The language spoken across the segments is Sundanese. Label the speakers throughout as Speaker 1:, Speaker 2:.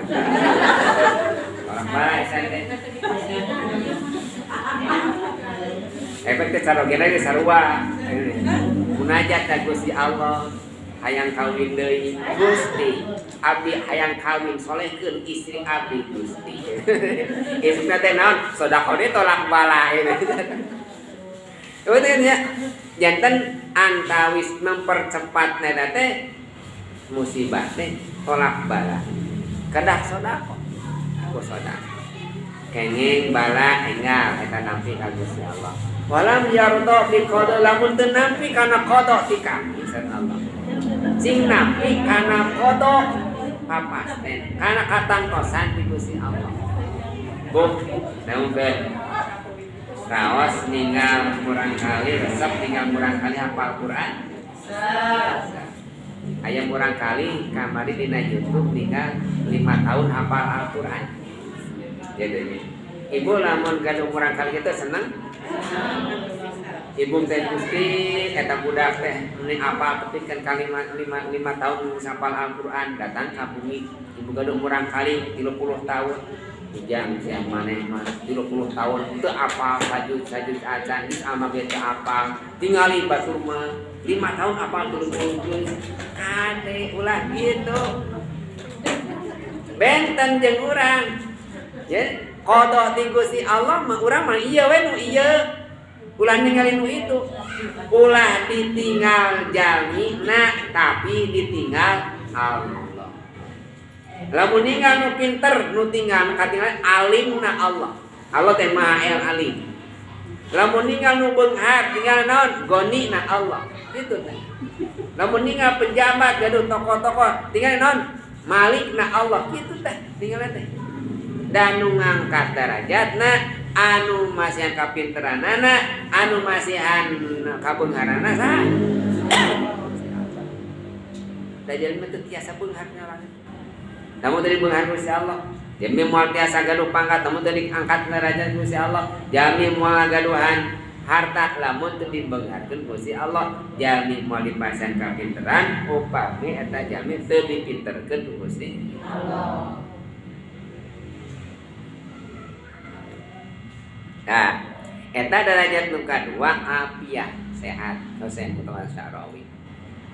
Speaker 1: Tolak bala ihsan teh. Efek teh carogena ge sarua. Munajat ka Gusti Allah hayang kawin deui Gusti. Abdi hayang kawin solehkeun istri abdi Gusti. Isukna teh naon? Sedekah deui tolak bala ini. Itu nya janten antawis mempercepat neta teh musibah teh tolak bala. Kedah sedekah. Ku sedekah. Kenging bala enggal eta nampi ka Gusti Allah. Walam yarda bi qada lamun teu nampi kana qada ti kami saur Allah. Sing nampi kana qada papasten kana katangtosan ti Gusti Allah. Bu, naungkeun raos ninggal murang kali resep ninggal murang kali hafal Quran. Aya murang kali kamari dina YouTube ninggal 5 tahun hafal Al-Quran. Jadi ibu lamun gaduh murang kali kitu seneng? Ibu teh Gusti eta budak teh meni apal tepikeun ka 5 tahun hafal Al-Quran datang ka bumi ibu gaduh murang kali 30 tahun. Ijang si maneh mah 30 tahun teu apal sajud-sajud acan geus ama ge teu apal tingali batur mah 5 tahun apal 30 juz kade ulah kitu benten jeung urang ya qada ti Gusti Allah mah urang mah ieu we nu ieu ulah ningali nu itu ulah ditinggal jalmina tapi ditinggal Allah. Lamun ninggal nu pinter nu tinggal katinggal alimna Allah. Allah teh Maha El Alim. Lamun ninggal nu beunghar tinggal naon? Gonina Allah. Kitu teh. Lamun ninggal pejabat gaduh tokoh-tokoh tinggal naon? Malikna Allah. Kitu teh tinggal teh. Dan nu ngangkat darajatna anu masihan kapinteranana anu masihan kabeungharanna saha? Da jelema teu tiasa beunghar ngaranna. Namun tadi beunghar Gusti Allah. Jami moal tiasa gaduh pangkat, namun tadi angkat derajat Gusti Allah. Jami moal gaduhan harta lamun teu dibeungharkeun Gusti Allah. Jami moal dipasihan kapinteran, upami eta jami teu dipinterkeun ku Gusti Allah. Nah, eta derajat nu kadua afiah, sehat, Husain utawa Syarawi.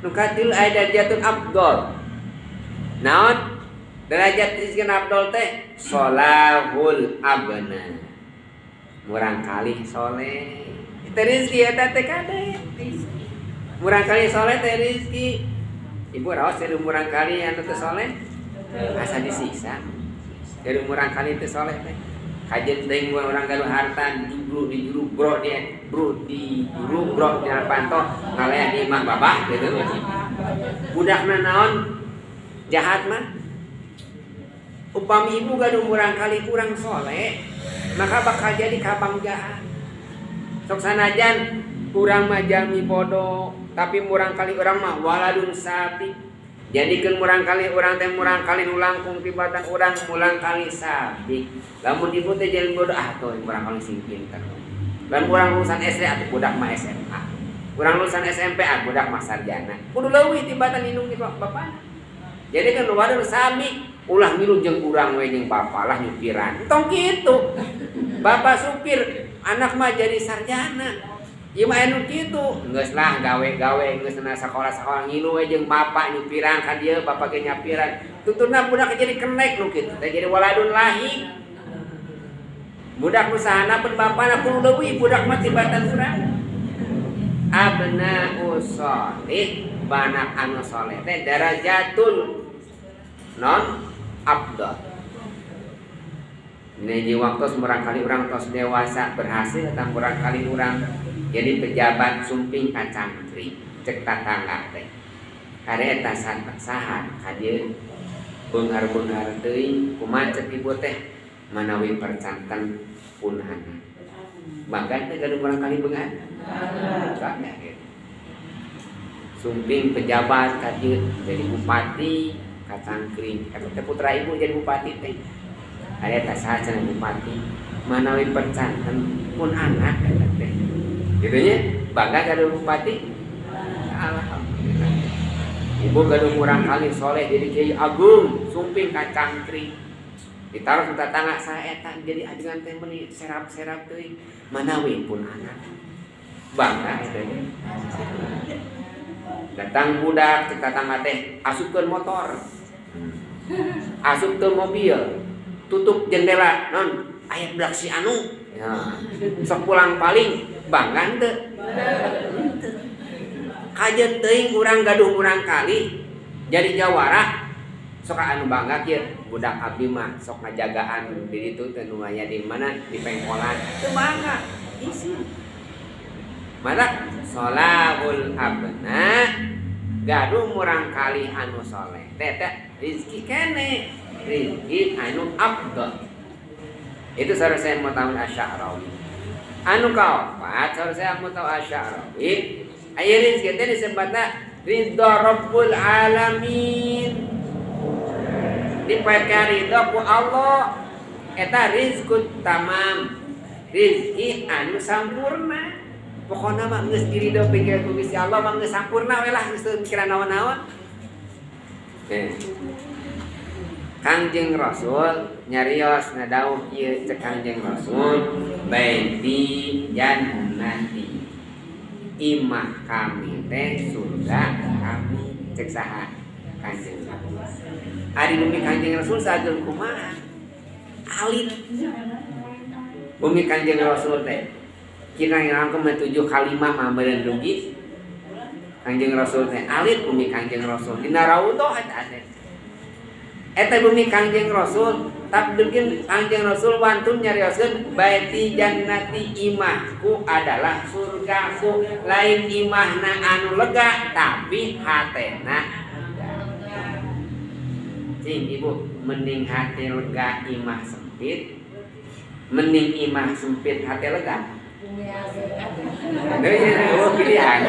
Speaker 1: Nu katilu aya derajatun afdol. Naon? Derajat rizkin abdol teh solahul abna. Murang kali soleh. Itu rizki eta teh kade. Murang kali soleh teh rizki. Ibu raos jadi murang kali anu teu soleh? Asa disiksa. Jadi murang kali teu soleh teh. Kajen teuing mun urang gaduh harta dijuru dijuru bro dia bro dijuru bro di panto ngalea di imah babah gitu. Budakna naon jahat mah. Upami ibu gaduh murang kali kurang soleh, maka bakal jadi kabanggaan. Sok sanajan urang mah jalmi bodoh, tapi murang kali urang mah waladun sabi. Jadikeun murang kali urang teh murang kali nu langkung tibatan urang murang kali sabi. Lamun ibu teh jalmi bodoh ah tuh murang kali sing pinter. Lamun urang lulusan SD atuh budak mah SMA. Urang lulusan SMP ah budak mah sarjana. Kudu leuwih tibatan indung ti bapana. Jadi kan waladun sabi ulah ngilu jeung urang we jeung bapa lah nyupiran. Tong kitu. Bapak supir, anak mah jadi sarjana. Ieu mah anu kitu. Geus lah gawe-gawe geus na sakola-sakola ngilu we jeung bapak nyupiran ka dieu, bapak ge nyapiran. Tuturna budak jadi kenek nu kitu teh jadi waladun lahi. Budak nu sahana pun bapana kudu leuwih budak mah tibatan urang. Abna'u sholih, banak anu soleh teh darajatul non abdol. Ini waktu murang kali urang tos dewasa berhasil atau murang kali urang jadi pejabat sumping kacangkring cek tatangga teh. Kare eta saha ka dieu beunghar-beunghar teuing kumaha cek ibu teh manawi percanten pun anak. Bangga teh gaduh murang kali beunghar. Bangga gitu. Sumping pejabat ka dieu jadi bupati kacangkring. Eta teh putra ibu jadi bupati teh. Aya eta saha cenah bupati manawi percanten pun anak eta teh. Gitu nya bangga gaduh bupati. Alhamdulillah. Ibu gaduh murangkalih soleh jadi kiai agung, sumping ka cangkring. Ditaruh ku tatangga saeta jadi ajengan teh meuni serap-serap teuing. Manawi pun anak. Bangga eta teh. Datang budak cek tatangga teh asupkeun motor. Asupkeun mobil. Tutup jendela, non aya budak si anu. Ya. Sok pulang paling bangga henteu? Kajeun teuing urang gaduh murangkalih jadi jawara sok anu bangga kieu budak abdi mah sok ngajagaan di ditu teh nu aya di mana di pengkolan teu bangga isin. Matak sholahul abna gaduh murangkalih anu soleh teh teh rizki kene rizki anu afdal. Itu saur saya mau tahu Asy'arawi. Anu kaopat saur saya mau tahu Asy'arawi aya rizki teh disebutna ridho Rabbul Alamin. Dipake ridho ku Allah eta rizkut tamam, rizki anu sampurna. Pokona mah geus diridho pikir ku Gusti Allah mah geus sampurna we lah, geus teu mikiran naon-naon. Kangjeng Rasul nyarios ngadawuh ieu cek Kangjeng Rasul baiti jannati, imah kami teh surga kami. Cek saha? Kangjeng Rasul. Ari bumi Kangjeng Rasul sageung kumaha? Alit bumi Kangjeng Rasul teh kira ngrangkem 7 kalimah mah meureun rugi. Kangjeng Rasul teh alit bumi Kangjeng Rasul dina raudhah eta teh. Eta bumi Kangjeng Rasul tabdugin Kangjeng Rasul wantun nyarioskeun baiti jannati, imahku adalah surgaku. Lain imahna anu lega tapi hatena lega. Cing ibu, mending hati lega imah sempit, mending imah sempit hati lega. Oh, pilihan.